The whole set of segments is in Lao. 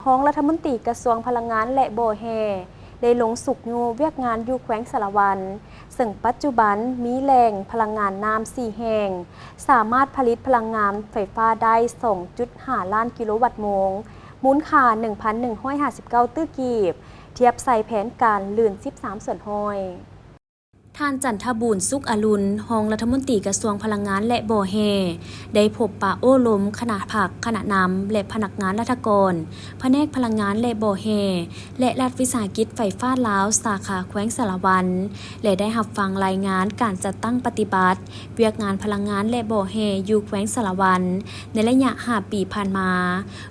ຮອງລັດຖະມົນຕີກະຊວງພະລັງງານ ແລະ ບໍ່ແຮ່ ໄດ້ລົງຊຸກຍູ້ວຽກງານຢູ່ແຂວງສາລະວັນ, ເຊິ່ງປັດຈຸບັນມີແຫຼ່ງພະລັງງານນ້ຳສີ່ແຫ່ງ ສາມາດຜະລິດພະລັງງານໄຟຟ້າໄດ້ສອງຈຸດຫ້າລ້ານກິໂລວັດໂມງ, ມູນຄ່າໜຶ່ງພັນໜຶ່ງຮ້ອຍຫ້າສິບເກົ້າຕື້ກີບ, ທຽບໃສ່ແຜນການລື່ນສິບສາມສ່ວນຮ້ອຍ. ທ່ານ ຈັນທະບູນ ສຸກອະລຸນ, ຮອງລັດຖະມົນຕີກະຊວງພະລັງງານ ແລະ ບໍ່ແຮ່ ໄດ້ພົບປະໂອ້ລົມຄະນະພັກ, ຄະນະນຳ ແລະ ພະນັກງານລັດຖະກອນ, ພະແນກພະລັງງານ ແລະ ບໍ່ແຮ່ ແລະ ລັດວິສາຫະກິດໄຟຟ້າລາວ ສາຂາແຂວງສາລະວັນ ແລະ ໄດ້ຮັບຟັງລາຍງານການຈັດຕັ້ງປະຕິບັດວຽກງານພະລັງງານ ແລະ ບໍ່ແຮ່ ຢູ່ແຂວງສາລະວັນ ໃນໄລຍະຫ້າປີຜ່ານມາ,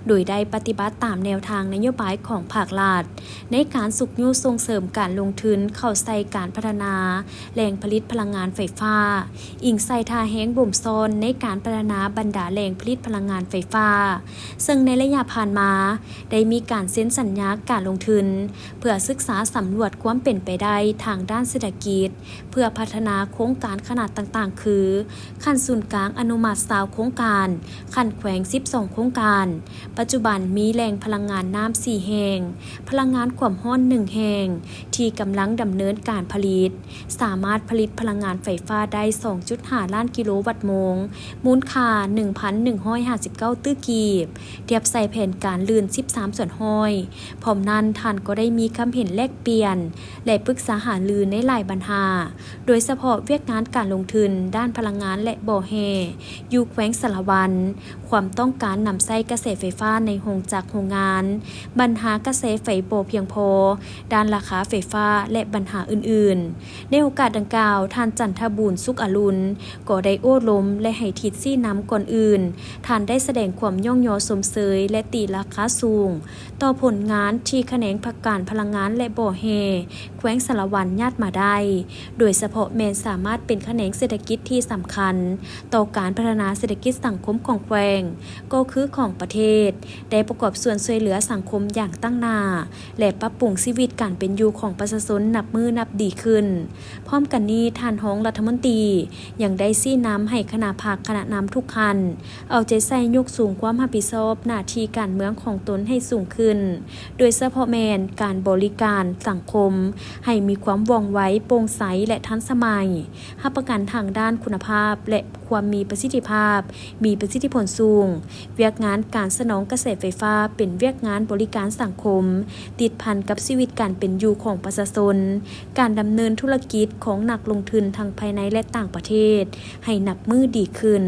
ໂດຍໄດ້ປະຕິບັດຕາມແນວທາງນະໂຍບາຍຂອງພາກລັດ ໃນການຊຸກຍູ້ສົ່ງເສີມການລົງທຶນເຂົ້າໃສ່ການພັດທະນາແຫຼ່ງຜະລິດພະລັງງານໄຟຟ້າ, ອີງໃສ່ທ່າແຮງບົ່ມຊ້ອນໃນການພັດທະນາບັນດາແຫຼ່ງຜະລິດພະລັງງານໄຟຟ້າ, ເຊິ່ງໃນໄລຍະຜ່ານມາໄດ້ມີການເຊັນສັນຍາການລົງທຶນ ເພື່ອສຶກສາສຳຫຼວດຄວາມເປັນໄປໄດ້ທາງດ້ານເສດຖະກິດ ເພື່ອພັດທະນາໂຄງການຂະໜາດຕ່າງໆ ຄື ຂັ້ນສູນກາງອະນຸມັດຊາວໂຄງການ, ຂັ້ນແຂວງສິບສອງໂຄງການ, ປັດຈຸບັນມີແຫຼ່ງພະລັງງານນ້ຳສີ່ແຫ່ງ, ພະລັງງານຄວາມຮ້ອນໜຶ່ງແຫ່ງ ທີ່ກຳລັງດຳເນີນການຜະລິດ, ສາມາດຜະລິດພະລັງງານໄຟຟ້າໄດ້ສອງຈຸດຫ້າລ້ານກິໂລວັດໂມງ, ມູນຄ່າໜຶ່ງພັນໜຶ່ງຮ້ອຍຫ້າສິບເກົ້າຕື້ກີບ, ທຽບໃສ່ແຜນການລື່ນສິບສາມສ່ວນຮ້ອຍ. ພ້ອມນັ້ນ, ທ່ານກໍໄດ້ມີຄຳເຫັນແລກປ່ຽນ ແລະ ປຶກສາຫາລືໃນຫຼາຍບັນຫາ, ໂດຍສະເພາະວຽກງານການລົງທຶນດ້ານພະລັງງານ ແລະ ບໍ່ແຮ່ ຢູ່ແຂວງສາລະວັນ, ຄວາມຕ້ອງການນຳໃຊ້ກະແສໄຟຟ້າໃນໂຮງຈັກໂຮງງານ, ບັນຫາກະແສໄຟບໍ່ພຽງພໍ, ດ້ານລາຄາໄຟຟ້າ ແລະ ບັນຫາອື່ນໆ. ໃນໂອກາດດັ່ງກ່າວ, ທ່ານ ຈັນທະບູນ ສຸກອະລຸນ ກໍໄດ້ໂອ້ລົມ ແລະ ໃຫ້ທິດຊີ້ນຳ. ກ່ອນອື່ນ, ທ່ານໄດ້ສະແດງຄວາມຍ້ອງຍໍຊົມເຊີຍ ແລະ ຕີລາຄາສູງ ຕໍ່ຜົນງານທີ່ຂະແໜງພັກການພະລັງງານ ແລະ ບໍ່ແຮ່ ແຂວງສາລະວັນຍາດມາໄດ້, ໂດຍສະເພາະແມ່ນສາມາດເປັນຂະແໜງເສດຖະກິດທີ່ສຳຄັນຕໍ່ການພັດທະນາເສດຖະກິດສັງຄົມຂອງແຂວງ, ກໍຄືຂອງປະເທດ, ໄດ້ປະກອບສ່ວນຊ່ວຍເຫຼືອສັງຄົມຢ່າງຕັ້ງໜ້າ ແລະ ປັບປຸງຊີວິດການເປັນຢູ່ຂອງປະຊາຊົນນັບມື້ນັບດີຂຶ້ນ. ພ້ອມກັນນີ້, ທ່ານຮອງລັດຖະມົນຕີຍັງໄດ້ຊີ້ນຳໃຫ້ຄະນະພັກ, ຄະນະນຳທຸກທ່ານ ເອົາໃຈໃສ່ຍົກສູງຄວາມຮັບຜິດຊອບໜ້າທີ່ການເມືອງຂອງຕົນໃຫ້ສູງຂຶ້ນ, ໂດຍສະເພາະແມ່ນການບໍລິການສັງຄົມໃຫ້ມີຄວາມວ່ອງໄວ, ໂປ່ງໃສ ແລະ ທັນສະໄໝ, ຮັບປະກັນທາງດ້ານຄຸນນະພາບ ແລະ ຄວາມມີປະສິດທິພາບ, ມີປະສິດທິຜົນສູງ. ວຽກງານການສະໜອງກະແສໄຟຟ້າເປັນວຽກງານບໍລິການສັງຄົມ, ຕິດພັນກັບຊີວິດການເປັນຢູ່ຂອງປະຊາຊົນ, ການດຳເນີນທຸລະກິດຂອງນັກລົງທຶນທັງພາຍໃນ ແລະ ຕ່າງປະເທດ ໃຫ້ນັບມື້ດີຂຶ້ນ.